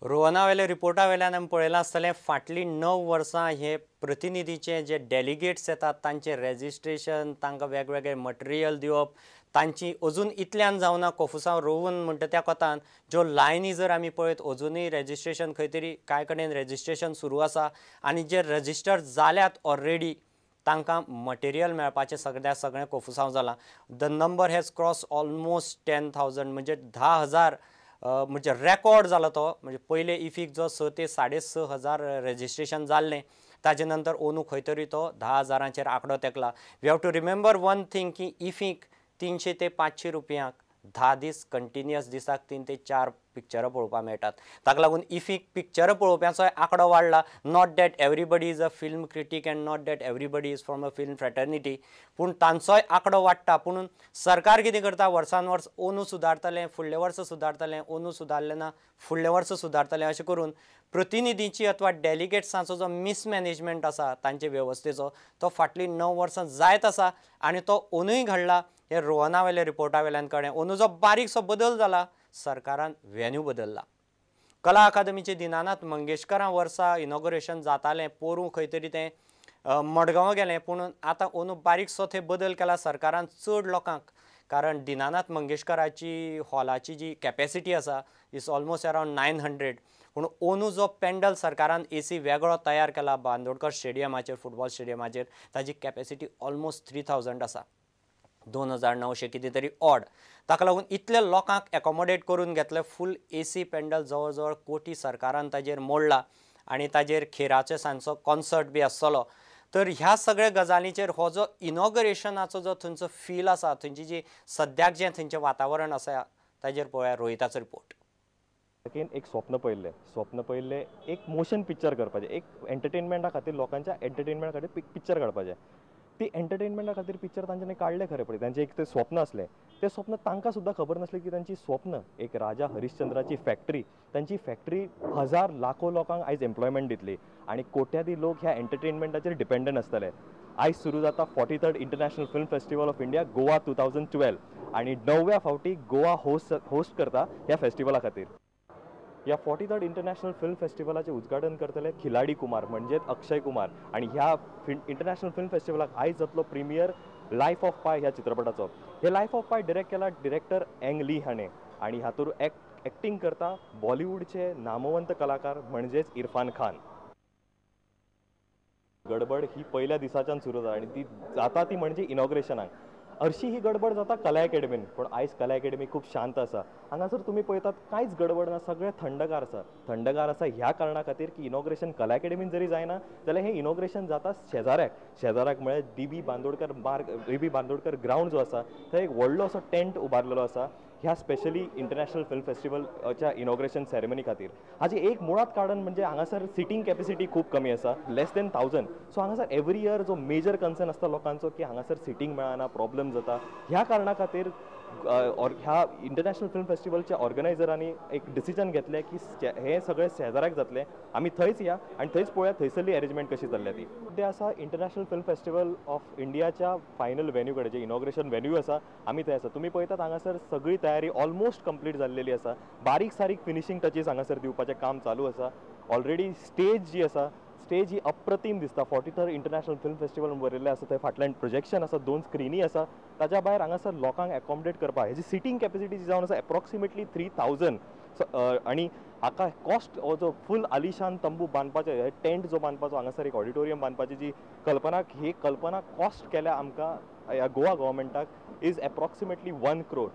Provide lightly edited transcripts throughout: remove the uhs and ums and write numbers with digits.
रोहनावेल्या रिपोर्टा वेल्यान आमी पळयलां आसतलें फाटलीं 9 वर्सां हे प्रतिनिधीचे जे डेलिगेट्स येतात तांचें रेजिस्ट्रेशन, तांकां वेगवेगळे मटेरियल दिवप, तांची अजून इतल्यान जावना कोफुसांव रोवन म्हणटा त्या कोतान ज्यो लायनी जर आमी पळयत अजुनूय रेजिस्ट्रेशन खंय तरी कांय कडेन रेजिस्ट्रेशन सुरू आसा आनी जे रजिस्टर जाल्यात ऑलरेडी तांकां मटेरियल मेळपाचें सगळ्या सगळें कोफुसांव जालां. The number has cross almost 10,000 म्हणजे 10,000 म्हणजे रेकॉर्ड जाला तो. म्हणजे पयले इफीक जो 6 ते 6,500 रेजिस्ट्रेशन जाल्लें ताजे नंतर ओनू खंय तरी तो 10,000चेर आंकडो तेकला. We have to remember one thing की इफीक 300 ते 500 रुपयांक 10 दीस कंटिन्युअस दिसाक 3 ते 4 पिक्चरां पळोवपाक मेळटात. ताका लागून इफीक पिक्चरां पळोवप्यांचोय आंकडो वाडला. Not that everybody is a film critic and not that everybody is from a film fraternity, पूण तांचोय आंकडो वाडटा. पूण सरकार कितें करता, वर्सान वर्स ओनू सुदारतलें, फुडले वर्स सुदारतलें, ओनू सुदारलें ना फुडले वर्स सुदारतलें, अशें करून प्रतिनिधींची अथवा डेलिगेट्सांचो जो मिसमॅनेजमेंट आसा तांचे वेवस्थेचो तो फाटलीं 9 वर्सां जायत आसा आनी तो ओनूय घडला हे रोहनावेल्या रिपोर्टा वेल्यान कळ्ळें. ओनू जो बारीकसो बदल जाला, सरकारान व्हेन्यू बदलला. कला अकादमीचे दिनानाथ मंगेशकरां वर्सा इनॉग्रेशन जातालें, पोरूं खंय तरी तें मडगांव गेलें, पूण आतां ओनू बारीकसो थंय बदल केला सरकारान चड लोकांक, कारण दिनानाथ मंगेशकराची हॉलाची जी कॅपेसिटी आसा is almost around 900, पूण ओनू जो पेंडल सरकारान एसी वेगळो तयार केला बांदोडकर स्टेडियमाचेर, फुटबॉल स्टेडियमाचेर, ताजी कॅपेसिटी ऑलमोस्ट 3000 आसा, 2900 कितें तरी ऑड. ताका लागून इतले लोकांक एकोमोडेट करून घेतले. फूल एसी पेंडल जवळ जवळ कोटी सरकारान ताजेर मोडला आनी ताजेर खेराचे सांजचो कॉन्सर्ट बी आसतलो. तर ह्या सगळ्या गजालींचेर हो जो इनॉग्रेशनाचो जो थंयचो फील आसा, थंयची जी सद्याक जें थंयचें वातावरण आसा ताजेर पळोवया रोहिताचो रिपोर्ट. एक स्वप्न पळयल्लें, स्वप्न पळयल्लें एक मोशन पिक्चर करपाचें, एक एंटरटेनमेंटा खातीर, लोकांच्या एंटरटेनमेंटा खातीर पिक्चर काडपाचें. ती एंटरटेनमेंटा खातीर पिक्चर तांच्यांनी काडलें खरें पळय, तांचें एक तें स्वप्न आसलें, तें स्वप्न तांकां सुद्दां खबर नासलें की तांची स्वप्न एक राजा हरिश्चंद्राची फॅक्टरी, तांची फॅक्टरी हजार लाखो लोकांक आयज एम्प्लॉयमेंट दितली आनी कोट्याधी लोक ह्या एंटरटेनमेंटाचेर डिपेंडंट आसतले. आयज सुरू जाता 43rd international film festival of India Goa 2012 आनी 9व्या फावटी गोवा होस्ट करता ह्या फेस्टिवला खातीर. ह्या 43rd international film फेस्टिवलाचें उद्घाटन करतले खिलाडी कुमार म्हणजेच अक्षय कुमार आनी ह्या इंटरनॅशनल फिल्म फेस्टिवलाक आयज जातलो प्रिमियर लायफ ऑफ पाय ह्या चित्रपटाचो. हे लायफ ऑफ पाय डिरेक्ट केला डिरेक्टर एंग ली हाणें आनी हातूंत एक्टिंग करता बॉलिवूडचे नामवंत कलाकार म्हणजेच इरफान खान. गडबड ही पयल्या दिसाच्यान सुरू जाता आनी ती जाता ती म्हणजे इनॉग्रेशनाक. हरशी ही गडबड जाता कला एकेडमीन, पूण आयज कला एकेडमी खूब शांत आसा. हांगासर तुमी पळयतात कांयच गडबड ना, सगळें थंडगार आसा. थंडगार आसा ह्या कारणा खातीर की इनॉग्रेशन कला एकेडमीन जरी जायना जाल्यार हें इनॉग्रेशन जाता शेजाऱ्याक. शेजाऱ्याक म्हळ्यार डी बी बांदोडकर मार्ग, डी बी बांदोडकर ग्रावंड जो आसा थंय एक व्हडलो असो टेंट उबारलेलो आसा ह्या स्पेशली इंटरनॅशनल फिल्म फेस्टिवलच्या इनॉग्रेशन सेरेमनी खातीर. हाचें एक मुळांत कारण म्हणजे हांगासर सिटींग कॅपेसिटी खूब कमी आसा, लेस देन 1000. सो हांगासर एवरी इयर जो मेजर कन्सर्न आसता लोकांचो की हांगासर सिटींग मेळना, प्रॉब्लम जाता, ह्या कारणा खातीर ह्या इंटरनॅशनल फिल्म फेस्टिवलच्या ऑर्गनायझरांनी एक डिसिजन घेतलें की हे सगळें शेजाऱ्याक जातलें, आमी थंयच या आनी थंयच पळोवया थंयसरली अरेंजमेंट कशी चल्ल्या ती. सद्या आसा इंटरनॅशनल फिल्म फेस्टिवल ऑफ इंडियाच्या फायनल व्हेन्यू कडेन, जे इनॉग्रेशन व्हेन्यू आसा आमी थंय आसा. तुमी पळयतात हांगासर सगळी तयारी ऑलमोस्ट कंप्लीट जाल्लेली आसा. बारीक सारीक फिनिशींग टचीस हांगासर दिवपाचें काम चालू आसा. ऑलरेडी स्टेज जी आसा, स्टेज ही अप्रतीम दिसता. 43rd international film festival बरयल्लें आसा, थंय फाटल्यान प्रोजेक्शन आसा, 2 स्क्रिनी आसा. ताच्या भायर हांगासर लोकांक एकोमोडेट करपाक हेजी सिटींग कॅपेसिटी जी जावन आसा एप्रोक्सिमेटली 3000. आनी हाका कॉस्ट हो जो फूल आलिशान तंबू बांदपाचो, टेंट जो बांदपाचो, हांगासर एक ऑडिटोरियम बांदपाची जी कल्पना, ही कल्पना कॉस्ट केल्या आमकां ह्या गोवा गव्हर्मेंटाक is approximately 1 crore.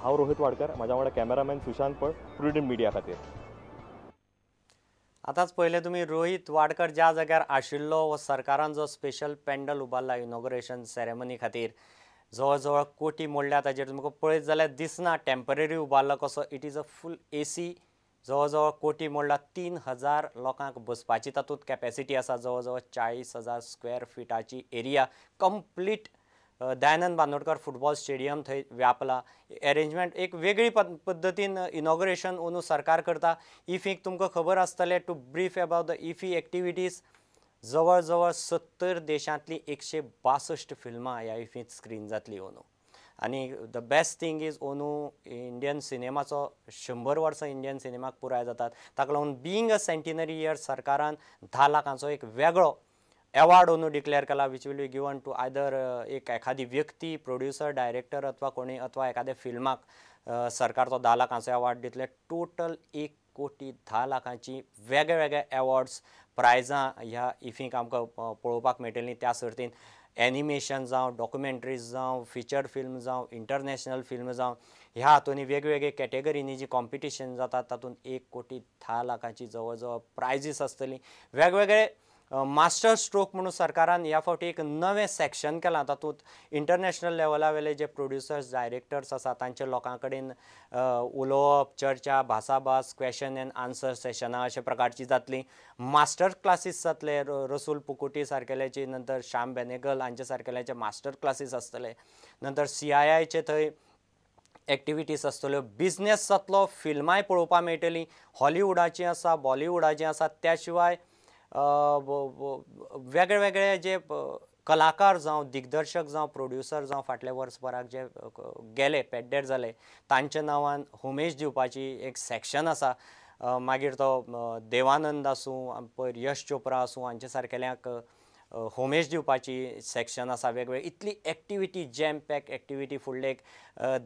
हांव रोहित वाडकर, म्हाज्या वांगडा कॅमेरामॅन सुशांत पळ, प्रुडंट मिडिया खातीर. आतांच पळयलें तुमी रोहित वाडकर ज्या जाग्यार आशिल्लो हो सरकारान जो स्पेशल पॅन्डल उबारला इनॉग्रेशन सेरेमनी खातीर जवळ जवळ कोटी मोडल्या ताजेर तुमकां पळयत जाल्यार दिसना टेम्पररी उबारलो कसो. It is a full AC. जवळ जवळ कोटी मोडला 3000 लोकांक बसपाची तातूंत कॅपेसिटी आसा. जवळ जवळ 40,000 square फिटाची area complete Dayanand Bandodkar football stadium थंय व्यापला. एरेंजमेंट एक वेगळी पद्दतीन इनॉग्रेशन अंदू सरकार करता. इफीक तुमकां खबर आसतलें to brief about the IFFI activities. जवळ जवळ 70 देशांतली 162 फिल्मां ह्या इफींत स्क्रीन जातली अंदू. आनी the best thing is अंदू इंडियन सिनेमाचो 100 वर्सां इंडियन सिनेमाक पुराय जातात. ताका लागून बीइंग अ सेंटिनरी इयर सरकारान 10 लाखांचो एक वेगळो एवॉर्ड अंदू डिक्लेअर केला which will be given to either एक एखादी व्यक्ती प्रोड्युसर डायरेक्टर अथवा कोणी अथवा एखाद्या फिल्माक सरकार तो 10 लाखांचो एवॉर्ड दितले. टोटल 1,10,00,000 वेगळे वेगळे एवॉर्ड्स प्रायजां ह्या इफीक आमकां पळोवपाक मेळटलीं. त्या सर्तीन एनिमेशन जावं डॉक्युमेंट्रीज जावं फिचर फिल्म जावं इंटरनॅशनल फिल्म जावं ह्या हातूंनी वेगवेगळे कॅटेगरींनी जी कॉम्पिटिशन जाता तातूंत 1,10,00,000 जवळ जवळ प्रायजीस आसतलीं. वेगवेगळे मास्टर स्ट्रोक म्हणून सरकारान ह्या फावटी एक नवें सेक्शन केलां. तातूंत इंटरनॅशनल लेवला वेले जे प्रोड्युसर्स डायरेक्टर्स आसा तांचे लोकां कडेन उलोवप चर्चा भासाभास क्वेशन एंड आन्सर सेशनां अशे प्रकारची जातलीं. मास्टर क्लासीस जातले रसूल पुकुटी सारकेल्याची नंतर श्याम बेनेगल हांचे सारकेल्याचे मास्टर क्लासीस आसतले. नंतर CIIचे थंय एक्टिविटीज आसतल्यो. बिजनेस जातलो फिल्मांय पळोवपाक मेळटलीं. हॉलिवूडाचीं आसा बॉलिवूडाचीं आसा. त्या शिवाय वेगळे वेगळे जे कलाकार जावं दिग्दर्शक जावं प्रोड्युसर जावं फाटल्या वर्सभराक जे गेले पेड्डेर जाले तांच्या नांवान होमेज दिवपाची एक सेक्शन आसा. मागीर तो देवानंद आसूं पयर यश चोप्रा आसूं हांचे सारकेल्यांक होमेज दिवपाची सेक्शन आसा. वेगवेगळे इतली एक्टिविटी जॅम पॅक एक्टिविटी फुडले एक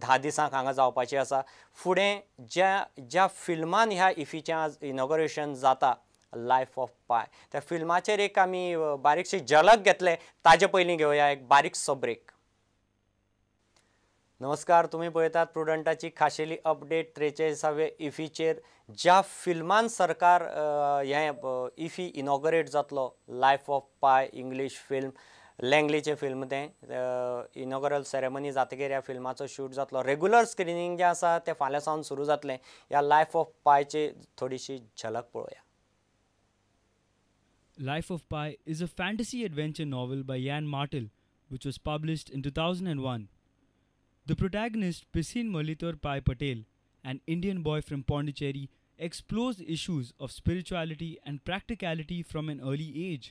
10 दिसांक हांगा जावपाची आसा. फुडें ज्या ज्या फिल्मान ह्या इफीचें आज इनॉग्रेशन जाता लायफ ऑफ पाय त्या फिल्माचेर एक आमी बारीकशी झलक घेतले. ताजे पयलीं घेवया एक बारीकसो ब्रेक. नमस्कार, तुमी पळयतात प्रुडंटाची खाशेली अपडेट 43व्या इफीचेर. ज्या फिल्मान सरकार हें इफी इनॉग्रेट जातलो life of Pi English film लँगलीचें film तें इनॉग्रल सेरेमनी जातकीर ह्या फिल्माचो शूट जातलो. रेगुलर स्क्रिनींग जें आसा तें फाल्यां सावन सुरू जातलें. ह्या लायफ ऑफ पायची थोडीशी झलक पळोवया. Life of Pi is a fantasy adventure novel by Yann Martel, which was published in 2001. The protagonist, Pisin Molitor Pai Patel, an Indian boy from Pondicherry, explores issues of spirituality and practicality from an early age.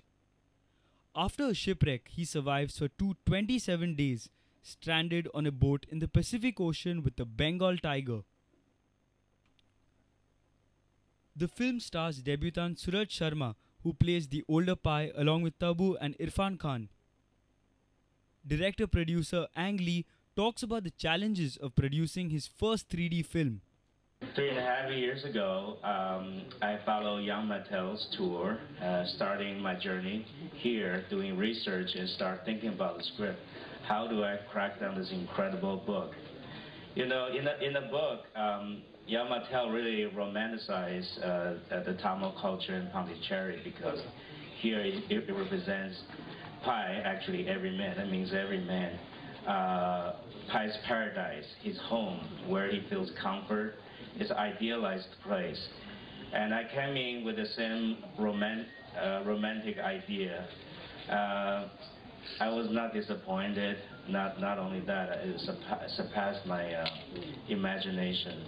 After a shipwreck, he survives for 227 days, stranded on a boat in the Pacific Ocean with a Bengal tiger. The film stars debutant Suraj Sharma, who plays the older Pi along with Tabu and Irfan Khan. Director-producer Ang Lee talks about the challenges of producing his first 3D film. 3.5 years ago, I followed Yann Martel's tour, starting my journey here, doing research and start thinking about the script. How do I crack down this incredible book? You know, in the book, Yann Martel really romanticized the Tamil culture in Pondicherry, because here it represents Pi, actually every man, that means every man. Pi's paradise, his home, where he feels comfort, his idealized place. And I came in with the same romantic idea. I was not disappointed. Not only that, it surpassed my imagination.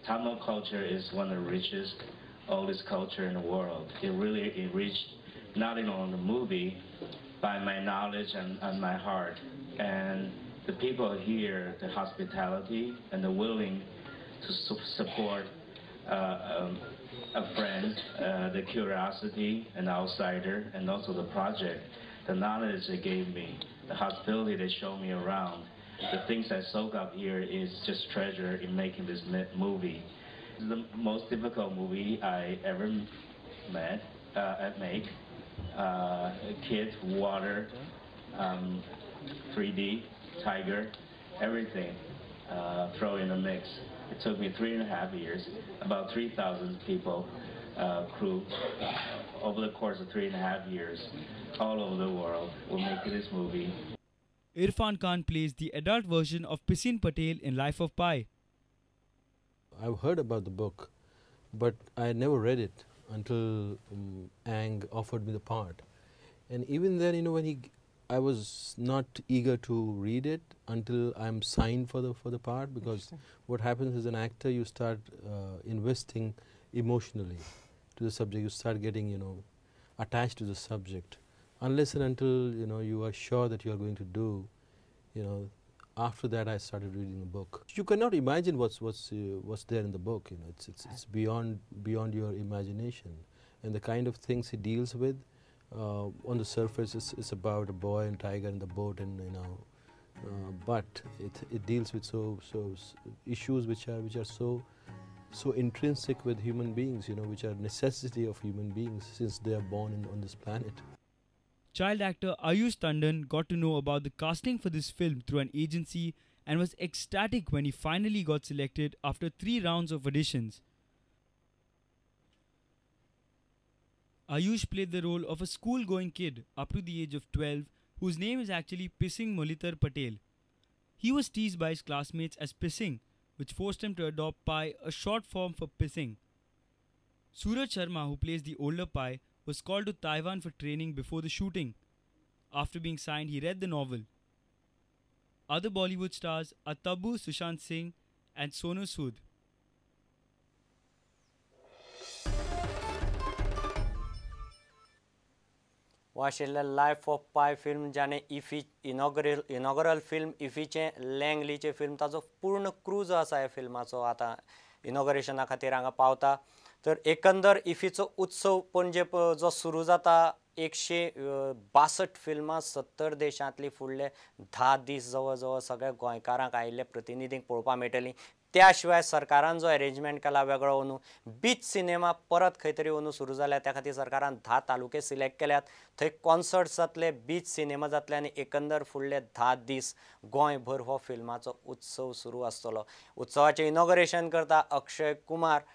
Tamil culture is one of the richest, oldest culture in the world. It really enriched not only the movie, by my knowledge and my heart. And the people here, the hospitality and the willing to support a friend, the curiosity, an outsider, and also the project, the knowledge they gave me, the hospitality they showed me around, the things I soak up here is just treasure in making this movie. It's the most difficult movie I ever met, make. Kid, water, 3D, tiger, everything throw in a mix. It took me 3.5 years, about 3,000 people crew over the course of 3.5 years all over the world will make this movie. Irfan Khan plays the adult version of Piscine Patel in Life of Pi. I've heard about the book, but I never read it until Ang offered me the part. And even then, you know, when I was not eager to read it until I'm signed for the part, because what happens as an actor, you start investing emotionally to the subject. You start getting, you know, attached to the subject. Unless and until, you know, you are sure that you are going to do, you know, after that I started reading the book. You cannot imagine what's there in the book. You know, it's beyond your imagination, and the kind of things he deals with. On the surface, it's about a boy and tiger in the boat, and you know, but it deals with so issues which are so intrinsic with human beings, you know, which are necessity of human beings since they are born on this planet. Child actor Ayush Tandon got to know about the casting for this film through an agency and was ecstatic when he finally got selected after 3 rounds of auditions. Ayush played the role of a school-going kid up to the age of 12 whose name is actually Pising Molitar Patel. He was teased by his classmates as Pising, which forced him to adopt Pi, a short form for Pising. Suraj Sharma, who plays the older Pi, was called to Taiwan for training before the shooting. After being signed, he read the novel. Other Bollywood stars are Tabu, Sushant Singh and Sonu Sood. हो आशिल्लें life of पाय film, जाणें IFFI इनॉगरल film इफीचें लँगलीचें film, ताजो पूर्ण crew जो आसा ह्या फिल्माचो आतां इनॉगरेशना खातीर हांगा पावता. तर एकंदर इफीचो उत्सव पणजे जो सुरू जाता 162 फिल्मां 70 देशांतली फुडले 10 दीस जवळ जवळ सगळ्या गोंयकारांक आयिल्ले प्रतिनिधींक पळोवपाक मेळटली. त्या शिवाय सरकारान जो अरेंजमेंट केला वेगळो अंदू बीच सिनेमा परत खंय तरी अंदू सुरू जाल्या, त्या खातीर सरकारान 10 तालुके सिलेक्ट केल्यात, थंय कॉन्सर्ट जातले, बीच सिनेमा जातले आनी एकंदर फुडले 10 दीस गोंयभर हो फिल्माचो उत्सव सुरू आसतलो. उत्सवाचें इनॉगरेशन करता अक्षय कुमार.